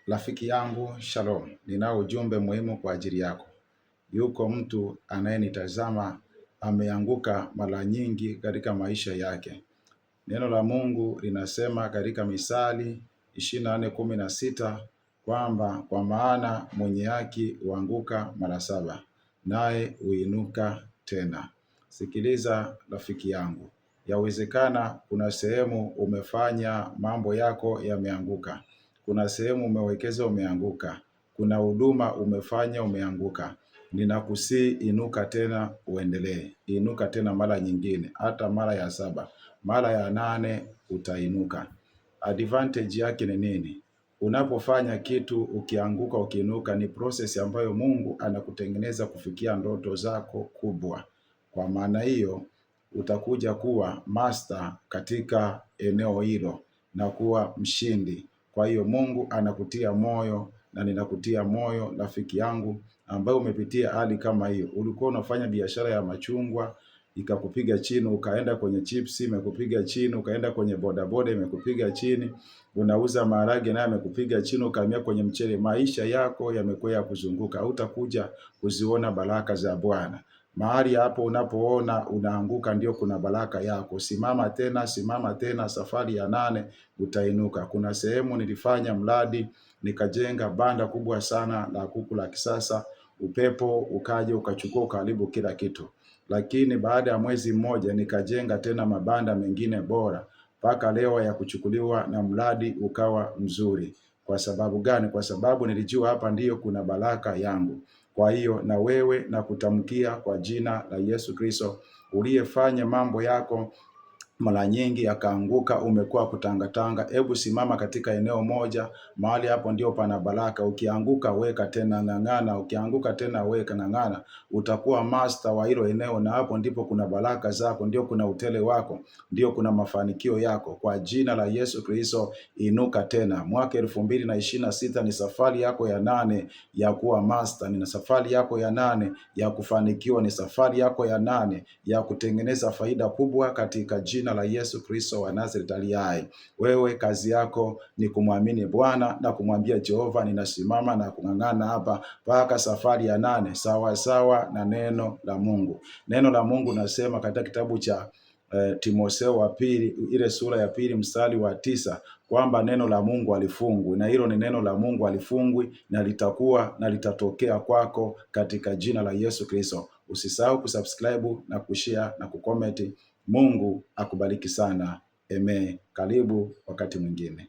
Rafiki yangu Shalom, ninao ujumbe muhimu kwa ajili yako. Yuko mtu anayenitazama ameanguka mara nyingi katika maisha yake. Neno la Mungu linasema katika Misali 24:16 kwamba kwa maana mwenye haki huanguka mara saba naye huinuka tena. Sikiliza rafiki yangu, yawezekana kuna sehemu umefanya mambo yako yameanguka, kuna sehemu umewekeza umeanguka, kuna huduma umefanya umeanguka. Ninakusii, inuka tena uendelee, inuka tena mara nyingine, hata mara ya saba, mara ya nane utainuka. Advantage yake ni nini? Unapofanya kitu ukianguka, ukiinuka, ni process ambayo Mungu anakutengeneza kufikia ndoto zako kubwa. Kwa maana hiyo utakuja kuwa master katika eneo hilo na kuwa mshindi. Kwa hiyo Mungu anakutia moyo na ninakutia moyo rafiki yangu ambaye umepitia hali kama hiyo. Ulikuwa unafanya biashara ya machungwa ikakupiga chini, ukaenda kwenye chips imekupiga chini, ukaenda kwenye bodaboda imekupiga chini, unauza maharage naye amekupiga chini, ukahamia kwenye mchele. Maisha yako yamekuwa ya kuzunguka, hutakuja kuziona baraka za Bwana. Mahali hapo unapoona unaanguka ndio kuna baraka yako. Simama tena, simama tena, safari ya nane utainuka. Kuna sehemu nilifanya mradi nikajenga banda kubwa sana la kuku la kisasa, upepo ukaja ukachukua ukaharibu kila kitu, lakini baada ya mwezi mmoja nikajenga tena mabanda mengine bora mpaka leo ya kuchukuliwa na mradi ukawa mzuri. Kwa sababu gani? Kwa sababu nilijua hapa ndiyo kuna baraka yangu. Kwa hiyo na wewe na kutamkia kwa jina la Yesu Kristo, uliyefanya mambo yako mara nyingi akaanguka, umekuwa kutangatanga. Hebu simama katika eneo moja, mahali hapo ndio pana baraka. Ukianguka weka tena, ng'ang'ana. Ukianguka tena weka, ng'ang'ana. Utakuwa master wa hilo eneo, na hapo ndipo kuna baraka zako, ndio kuna utele wako, ndio kuna mafanikio yako. Kwa jina la Yesu Kristo, inuka tena. Mwaka 2026 ni safari yako ya nane ya kuwa master, ni safari yako ya nane ya kufanikiwa, ni safari yako ya nane ya kutengeneza faida kubwa katika jina la Yesu Kristo wa Nazareti aliye hai. Wewe kazi yako ni kumwamini Bwana na kumwambia Jehova, ninasimama na kung'ang'ana hapa mpaka safari ya nane, sawa sawa na neno la Mungu. Neno la Mungu nasema katika kitabu cha Timotheo wa pili ile sura ya pili mstari wa 9 kwamba neno la Mungu alifungwi, na hilo ni neno la Mungu alifungwi, na litakuwa na litatokea kwako katika jina la Yesu Kristo. Usisahau kusubscribe na kushare na kucomment. Mungu akubariki sana. Amen. Karibu wakati mwingine.